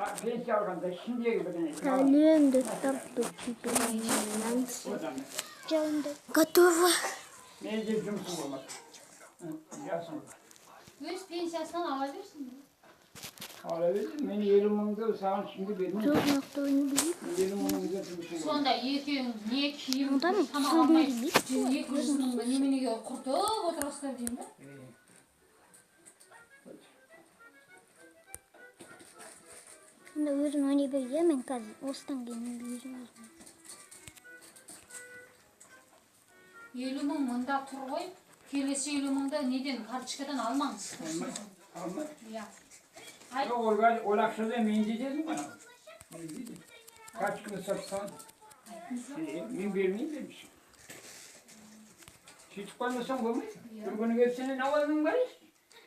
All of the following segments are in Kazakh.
Пенсия алғанда ішіндегі бірдеңе. Сәлем, достар, Готово. Менде жұмысым болмады. Жасым. Өз пенсиясынан ала берсін. Ала берсін. Мен 50 мыңды саған şimdi бермеймін. Жоқ, нақты ойын білейік. 50 мыңды жұмысым болмады. Сонда екеуің не киім, Одан тамақ түсірмей алмай, білейік. 200 мыңды неменеге құртып отырасыздар деймін да. Сонда өзің ойнай бер, иә, мен қазір осыдан кейін өзім өзім. 50 мың мында тұр ғой. Келесі 50 мыңды неден, карточкадан алмаңыз. Алмай. Алмай. Иә. Айт. Жоқ, ол ақшада менде дедім ғой. Менде дедім. Карточканы сатсаң. Мен бермеймін demiş. Сөйтіп қоймасаң болмайды. Бір күні келіп сенен 10 мың бар еш.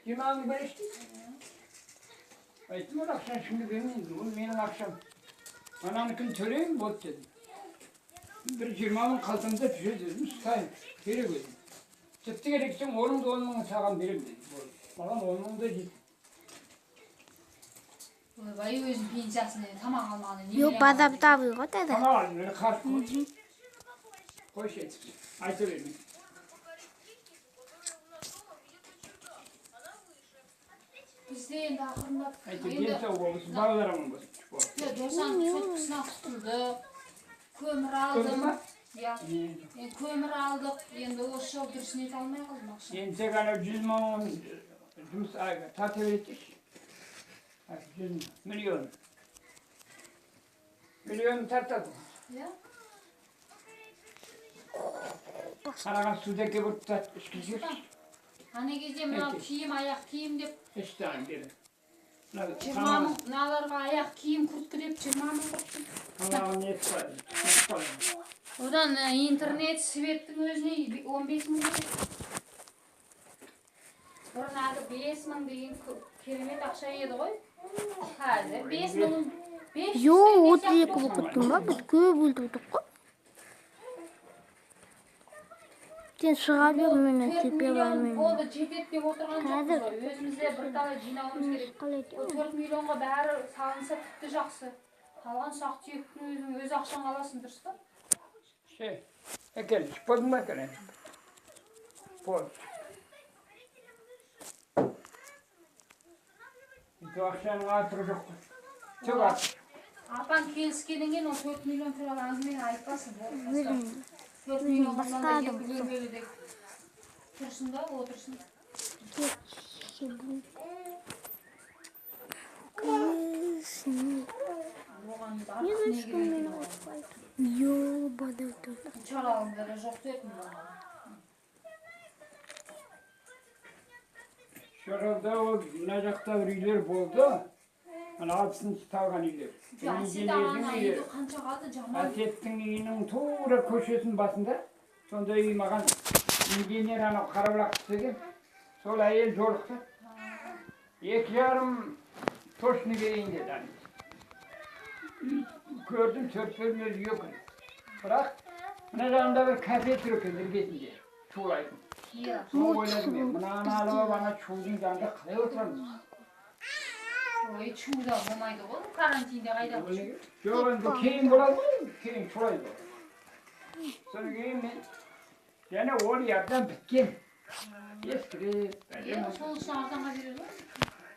20 мың бар еш дейді. Айттым, ол ақшаны ешкімге бермеймін. Ол менің ақшам. Ананікін төлеймін, болды дедім. Бір 20 мың қалтамда түседі дедім, ұстаймын. Керек өзім. Тіпті керек десең, оның да 10 мыңын саған беремін дедім. Болды. Маған 10 мың да жетті. Ойбай, өзінің пенсиясына тамақ алмағаны Йо, немене алмаған? базарда ғой тогда. Тамақ алдым, мені қарсы қой. Қойшы айтып. Айта берме. Бізде енді ақырындап Айтып, енді денсаулық болсын, балалар аман болсын. Болды. Иә, Досанның соткасына құтылдық. Көмір Көрдің алдым. ба? Иә. Енді көмір алдық. Енді осы жолы дұрыс нете алмай қалдым ақша. Енді тек ана 100 мың жұмыс тарта береді дейші. 100 миллион. Миллион тартады. Иә. Қараған судеке бір тұтат ішкізіп. Ана кезде мынау Әке. киім, аяқ киім деп Іштан бері. 20 мың, мыналарға аяқ киім, куртка деп 20 мың құрттым. Тамағын нетіп қойды. Нетіп қойды. Одан интернет, светтің өзіне 15 мың керек. Бұрын әлгі 5 мың деген керемет ақша еді ғой. Қазір 5 мың 500 Йо, теңге 32 сияқты. болып кеттің ба? Біз көп өлтірдік қой. Сен шыға бер, мен Төрт тепе миллион бармаймын. болды, жетеді деп отырған жоқпыз Қазір. ғой. Өзімізде бірталай жинауымыз керек. Қалай Ол айтамын? 4 миллионға бәрі салынса, тіпті жақсы. Қалған ұсақ түйектің өзің өз ақшаңа аласың, дұрыс па? Şey, әкел, ішіп болдың ба, әкел? Болды. Енді ақшаның артығы жоқ қой. Түк артығы. Апаң келіскеннен кейін ол 4 миллион туралы әңгімені айтпасын. Болды, Өзім 4 өзім миллион басқа мынандай адам екі бөлмелі де тұрсын да отырсын. Кетші. Крысный. Оған Не артық не знаю, что керек мен еді оған? Йо, бадалды. Шаралымда да жоқ дедім оған. Шаралда ол мына жақта бір үйлер болды. Ана 60-шы салған үйлер. Әсет Инженердің ағаның үйі. үйі қанша қалды, жаман. Әсеттің үйінің тура көшесінің басында сондай үй. Маған инженер анау Қарабұлақ кісі екен. Сол әйел жолықты. 2,5 точно берейін деді ана. Үй көрдім, төрт бөлмелі үй екен. Бірақ мына жағында бір кафе тұр екен іргесінде. Шулайтын. Иә. Соны ойладым мен. Мынаны алып алып, ана Чудың жанында қалай отырамыз? Ой, Чуда болмайды ғой, карантинде қайда Шу? Жоқ, енді кейін болады ғой, кейін шулайды ғой. Содан кейін мен және ол әбден біткен. Ескіріп, Иә, сол үшін арзанға береді ғой.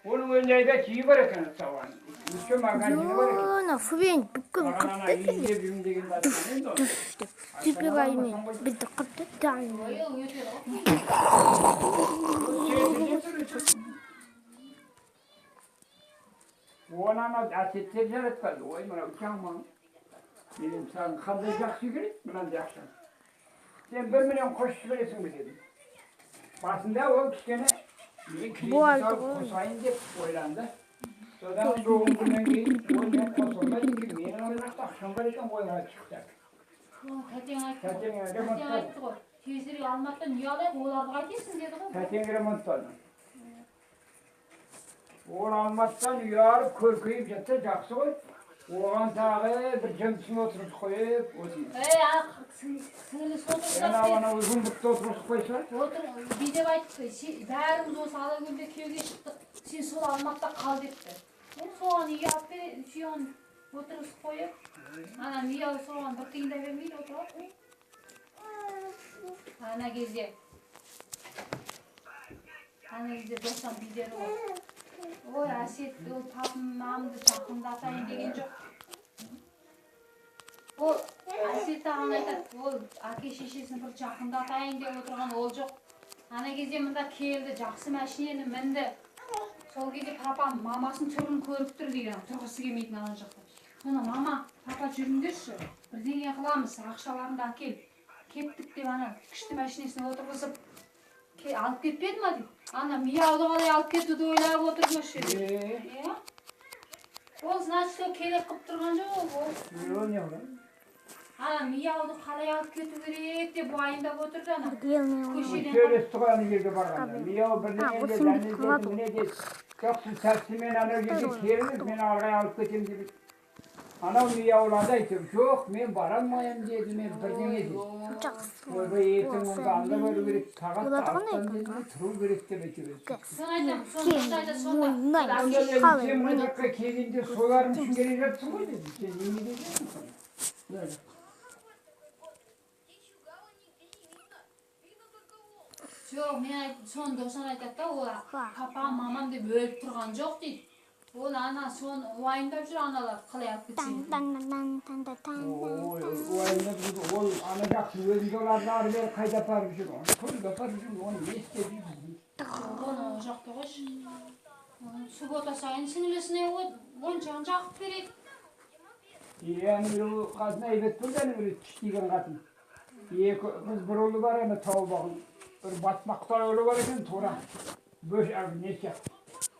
Оның өзінде әйбат үйі бар екен сауған. Үлкен магазині бар екен. Йо, ана Френ бүкіл Маған ана қыртты. үй іздеп жүрмін дегенді айтқан енді ол. Түф деп. Тепе бармын. Бізді қыртты. Ой, ол өтеді ғой. Жерде. Оны ана Әсеттер жаратпады. Ой, мынау жаман. Мен саған қандай жақсы керек мынандай ақша. Сен 1 миллион қосып жібересің бе дедім. Басында ол кішкене мен кредит Болды алып ғой. қосайын деп ойланды. Содан бір 10 күннен кейін ой, мен қоса алмайды екенмін. Менің ана жақта ақшам бар екен ғой шықты. Оны тәтең айтты ғой. Тәтең Тәтең ремонттады. айтты ғой. Тезірек Алматыдан үй алайық, оларды қайтесің деді ғой. Тәтең ремонттады. Ол Алматыдан үй алып көркейіп жатса, жақсы ғой. Оған тағы бір жымсын отырғызып қойып осыны. Ей, ана сіңілісі отырғызады Ана деді. ана ұзын бұтты отырғызып қойса, Отыр, бүйтіп айтты. Бәріміз осы Алакөлде күйеуге шықтық. Сен сол Алматыда қал депті. Енді соған үй алып бер, Үшеуін отырғызып қойып, ана мияу соған бір тиын да бермейді, отырады. Ана кезде Досан билері ғой. Ой, Әсет, ол папам, мамамды жақындатайын деген жоқ. Ол Әсет ағаң айтады, ол әке шешесін бір жақындатайын деп отырған ол жоқ. Ана кезде мында келді, жақсы машинені мінді. Сол кезде папам мамасының түрін көріп тұр деген, тұрғысы келмейтін ана жақта. Соны мама, папа жүріңдерші, бірдеңе қыламыз, ақшаларыңды әкел. Кеттік деп ана күшті машинесіне отырғызып, алып кетпеді ма дейді. Ана мияуды қалай алып кетуді ойлап отыр осы жерде. Иә. Ол значит сол керек қылып тұрған жоқ ол. Ол не қылады? Ана мияуды қалай алып кету керек деп уайымдап отырды ана. Көшеден Сөйлесті ғой ана жерге барғанда. Мияу бірдеңе А, деді, осыны ана бүйтіп деді, қылады міне деді. Жоқ, сіз таксимен анау жерге келіңіз, мен ары қарай алып кетемін деп. Анау мияулады әйтеуір. Жоқ, мен бара алмаймын деді, мен бірдеңе деді. Жақсы. Ойбай, ертең онда анда бару керек, сағат Болады ғой алтыдан екен, деді, тұру керек деп әйтеуір. Соны айтамын, соны айтады, сонда. Ойнай. Сонда дедім, Қалай сен мына ойнайды? жаққа келгенде соларың үшін келе жатсың ғой дедім. Сен немене келдің сонда? Мына жаққа. Жоқ, мен айттым, соны Досан айтады да, ол папам, мамам деп өліп тұрған жоқ дейді. Ол ана соны уайымдап жүр аналар қалай алып Таң кетсем. таң таң таң таң таң. Ой, уайымдап жүр. Ол ана жақсы өзін соларды ары бері қайда апарып жүр, оны көлге апарып жүр, оны не істеп жүр білмеймін. Оны ол жақта қойшы. Суббота сайын сіңлісіне моншағын жағып береді. Е, ана біреу қатын әйбет болды, ана біреу тіштеген қатын. Екі қыз бір ұлы бар, ана тауып алған. Бір батпақтай ұлы бар екен, тура. Бөш, әлгі не сияқты.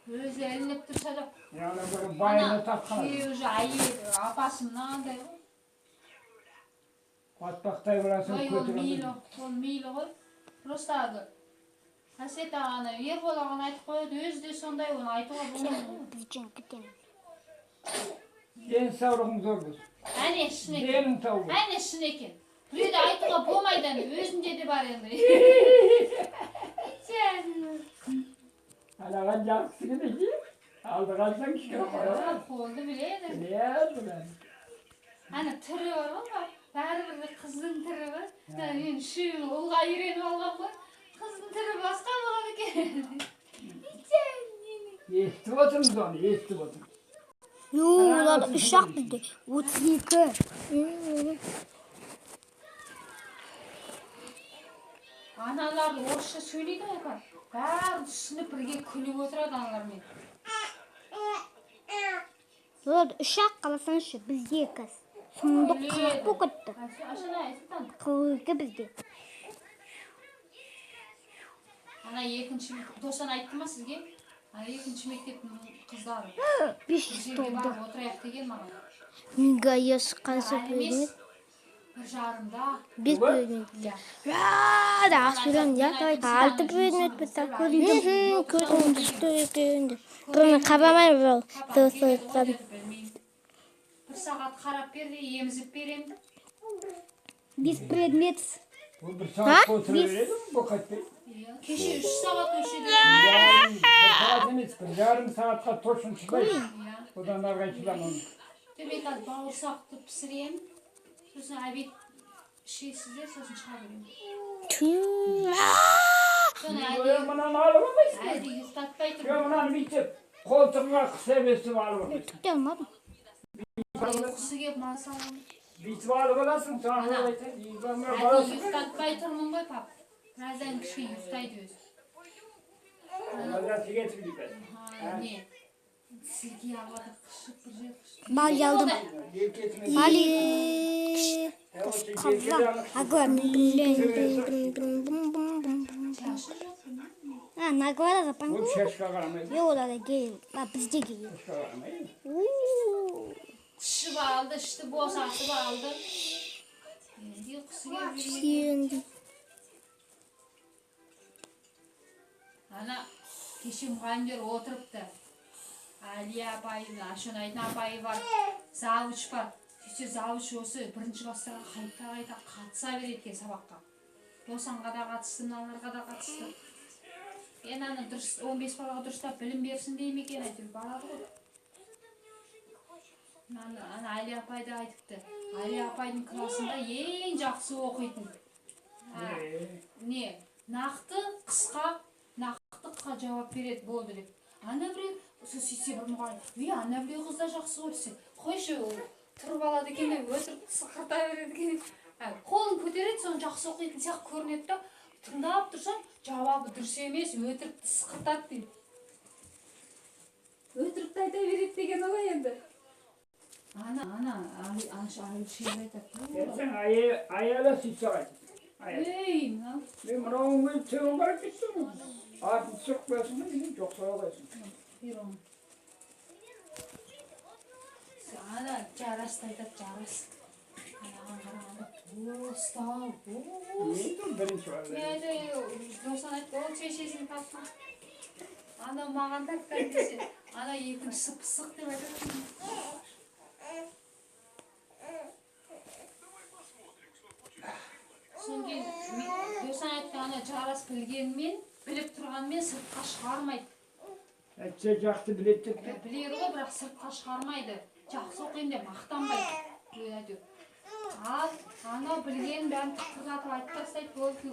Өзі ілініп тұрса да. Е, ана бір байына Ана тартқан. күйеуі же әйел, апасы мынандай ғой. Батпақтай боласың, Ой, ол көтере мейлі, алмайды. ол мейлі ғой. Просто әлгі Әсет ағаны, Ербол ағаны айтып қояды, өзі де сондай, оны айтуға болмайды ғой. Біз жеңіп кетеміз. Денсаулығың зор болсын. Әне шын екен. Денің сау болсын. Әне шын екен. Біреуді айтуға болмайды әне, өзінде де бар енді. Анаған жақсы келеді. Алды қалсаң кішкене қоя. Қолды біледі. Біледі бұлар. Әне түрі бар ғой, бәрібір де қыздың түрі бар. Мен үшеуін ұлға үйреніп алған ғой. Қыздың түрі басқа болады екен. Естіп отырмыз оны, естіп отырмыз. Ю, олар үш ақ бізде. 32. Аналар орысша сөйлейді ғой апа. Бәрі түсініп бірге күліп отырады аналармен. Олар үш ақ қаласаңшы, бізде қазір. Соңында 40 болып кетті. Ашана, Айсұлтан. 42 бізде. Ана екінші, Досан айтты ма сізге? Ана екінші мектептің қыздары. 500 Бір жерге толды. барып отырайық деген маған. Мега қанша Әлі емес, предмет? 1:30-да. 5 предмет. Иә. Да, асырам, я давай. 6 предмет бітті. Көрдім, көрдім, күшті екен деп. Бұны қабамай бұл. Папа, Дұрыс келеді ғой айтқан. деді, білмеймін. Бір сағат қарап бер де емізіп беремін. 5 предмет. Бұл бір сағат отыра береді, бұл қайтпайды. Иә. Кеше 3 сағат осы жерде. Жарым, бір сағат емес, 1,5 сағатқа точно шыдайды. Иә. Одан ары қарай шыдамаймын. Мен қазір бауырсақты пісіремін. Сосын обед ішесіздер, сосын шыға беремін. Соны Ой, әлде мынаны алып алмайсың. әлде ұйықтатпай Жоқ, тұрмын. мынаны бүйтіп қолтығыңа қыса берсіп алып алмайсың. Түк те алмадым. Ұйқысы келіп маза алған. Бүйтіп алып аласың, соны Ана. айтады, үйге Әлде барасың. ұйықтатпай тұрмын ғой, пап. Біраздан кішкене ұйықтайды өзі. Мазасы кетіп кетеді. Ага, не? Сілки алып қышып бір жер қышып. Бал алдым. Желкесімен Бали. Осы Қазан. желкеден Шашы жоқ. А, награда за Бұл шашқа қарамайды. Е, олар да гей. А, бізде гей. Шашқа қарамайды. Қышып алды, ішті босатып алды. Енді ұйқысы келіп жүрмейді. Енді. Ана кеше мұғалімдер отырыпты. Әлия апайы, Ашонайдың апайы бар, завуч бар. Сөйтсе завуч осы бірінші класстарға қайта-қайта қатыса береді екен сабаққа. Досанға да қатысты, мыналарға да қатысты. Енді ана дұрыс 15 балаға дұрыстап білім берсін дей ме екен, әйтеуір барады ғой. Ана Али апай да айтыпты, Али апайдың классында ең жақсы оқитын. А, не нақты, қысқа, нақты, қысқа жауап береді, болды деп. Ана біреу сол сөйтсе, бір мұғалім: «Үй, ана біреу қыз да жақсы ғой», – десе, қойшы, ол тұрып алады екен де, өтірік сықырта береді екен. А, қолын көтереді, соны жақсы оқитын сияқты көрінеді да, тыңдап тұрсаң, жауабы дұрыс емес, өтірік сықыртады дейді, өтірікті айта береді деген ғой енді. Ана Әлішер айтады. Ертең аяла сөйтсе қайтеді. Аяла. Ей, мынау. Мен мынауың өзі төмен қарап кетті ғой. Артын түсіріп қоясың ба, деген жоқ, солай қоясың. Бер оны. Ана Жарасты айтады, Жарас анаған қарағанда бостау, бос. Енді ол бірінші Мен бала. айтайын, Досан айтты, ол шешесін тапсын, анау маған тартқан десе, ана екіншісі пысық деп айтады. Содан кейін Досан айтты, ана Жарас білгенмен, біліп тұрғанмен сыртқа шығармайды. Әйтсе жақсы біледі деп пе? Біледі ғой, бірақ сыртқа шығармайды, жақсы оқимын деп мақтанбайды өзі әйтеуір. Ал анау білгенін бәрін тықырлатып айтып тастайды, болды.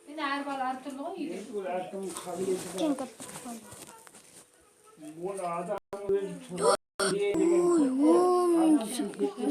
Енді әр бала әртүрлі ғой үйде. Енді ол әркімнің қабілеті бар. Ең көп. Ол адам өзі туған деген Ой, адам